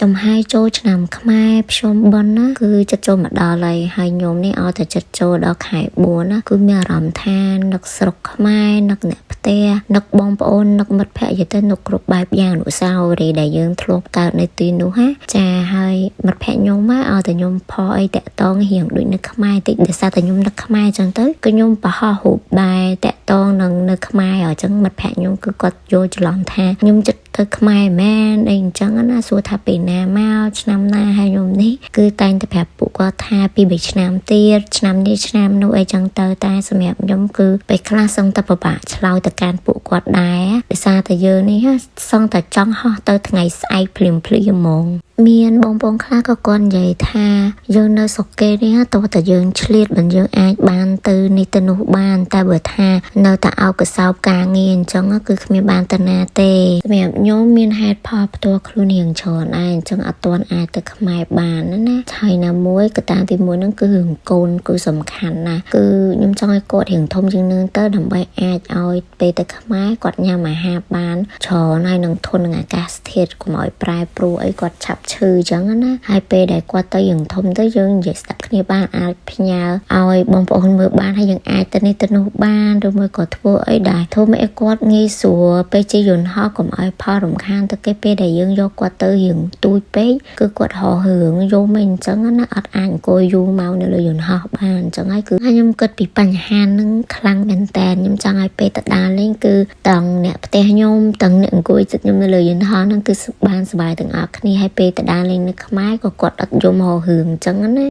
ចំហាយចូលឆ្នាំខ្មែរភ្ជុំបិណ្ឌណាគឺចិត្តចូលមកដល់ហើយហើយខ្ញុំនេះឲ្យតែចិត្តចូលដល់ខែ4ណាគឺមានអារម្មណ៍ថានឹកស្រុកខ្មែរនឹកអ្នកផ្ទះនឹកបងប្អូននឹកមិត្តភក្តិនិយាយទៅនឹកគ្រប់បែបយ៉ាងអនុស្សាវរីយ៍ដែលយើងធ្លាប់កើតនៅទីនោះណាចាហើយមិត្តភក្តិខ្ញុំណាឲ្យតែខ្ញុំផអីតាក់តងរៀងដូចនៅខ្មែរតិចដោយសារតែខ្ញុំនឹកខ្មែរអញ្ចឹងទៅគឺខ្ញុំបរហោះរូបដែរតាក់ទងនឹងនៅខ្មែរអញ្ចឹងមិត្តភក្តិខ្ញុំគឺគាត់យល់ច្រឡំថាខ្ញុំចិត្តទៅខ្មែរមែនអីអញ្ចឹងណាសួរថាពេលណាមកឆ្នាំណាហើយខ្ញុំនេះគឺតែងតែប្រាប់ពួកគាត់ថាពី3ឆ្នាំទៀតឆ្នាំនេះឆ្នាំនោះអីចឹងទៅតែសម្រាប់ខ្ញុំគឺពេលខ្លះសឹងតែពិបាកឆ្លើយទៅកាន់ពួកគាត់ដែរដោយសារតែយើងនេះសឹងតែចង់ហោះទៅថ្ងៃស្អែកភ្លាមភ្លាមហ្មងមានបងប្អូនខ្លះក៏គាត់និយាយថាយើងនៅស្រុកគេនេះតើតែយើងឆ្លៀតមិនយើងអាចបានទៅនេះទៅនោះបាន តែបើថានៅតែអោបកសោបការងារអញ្ចឹងគឺគ្មានបានទៅណាទេសម្រាប់ខ្ញុំមានហេតុផលផ្ទាល់ខ្លួនរៀងច្រើនដែរអញ្ចឹងអត់ទាន់អាចទៅខ្មែរបានណាហើយណាមួយកត្តាទី1ហ្នឹងគឺរឿងកូនគឺសំខាន់ណាស់គឺខ្ញុំចង់ឲ្យគាត់រៀងធំជាងនឹងទៅដើម្បីអាចឲ្យពេលទៅខ្មែរគាត់ញ៉ាំអាហារបានច្រើនហើយនឹងធន់នឹងអាកាសធាតុកុំឲ្យប្រែប្រួលអីគាត់ឆាប់ឈឺអញ្ចឹងណាហើយពេលដែលគាត់ទៅរៀងធំទៅយើងនិយាយស្ដាប់គ្នាបានអាចផ្ញើឲ្យបងប្អូនមើលបានហើយយើងអាចទៅនេះទៅនោះបានឬមួយក៏ធ្វើអីដែរធ្វើមកឲ្យគាត់ងាយស្រួលពេលជិះយន្តហោះកុំឲ្យផលរំខានទៅគេពេលដែលយើងយកគាត់ទៅរៀងទូចពេកគឺគាត់ហោះរឿងយំអីអញ្ចឹងណាអត់អាចអង្គុយយូរមកនៅលើយន្តហោះបានអញ្ចឹងហើយគឺខ្ញុំគិតពីបញ្ហានឹងខ្លាំងមែនតើខ្ញុំចង់ឲ្យពេលទៅដើរលេងគឺទាំងអ្នកផ្ទះខ្ញុំទាំងអ្នកអង្គុយចិត្តខ្ញុំនៅលើយន្តហោះហ្នឹងគឺបានសប្បាយទាំងអស់គ្នាហើយពេលទៅដើរលេងនៅខ្មែរក៏គាត់អត់យំហោរឿងអញ្ចឹងណា។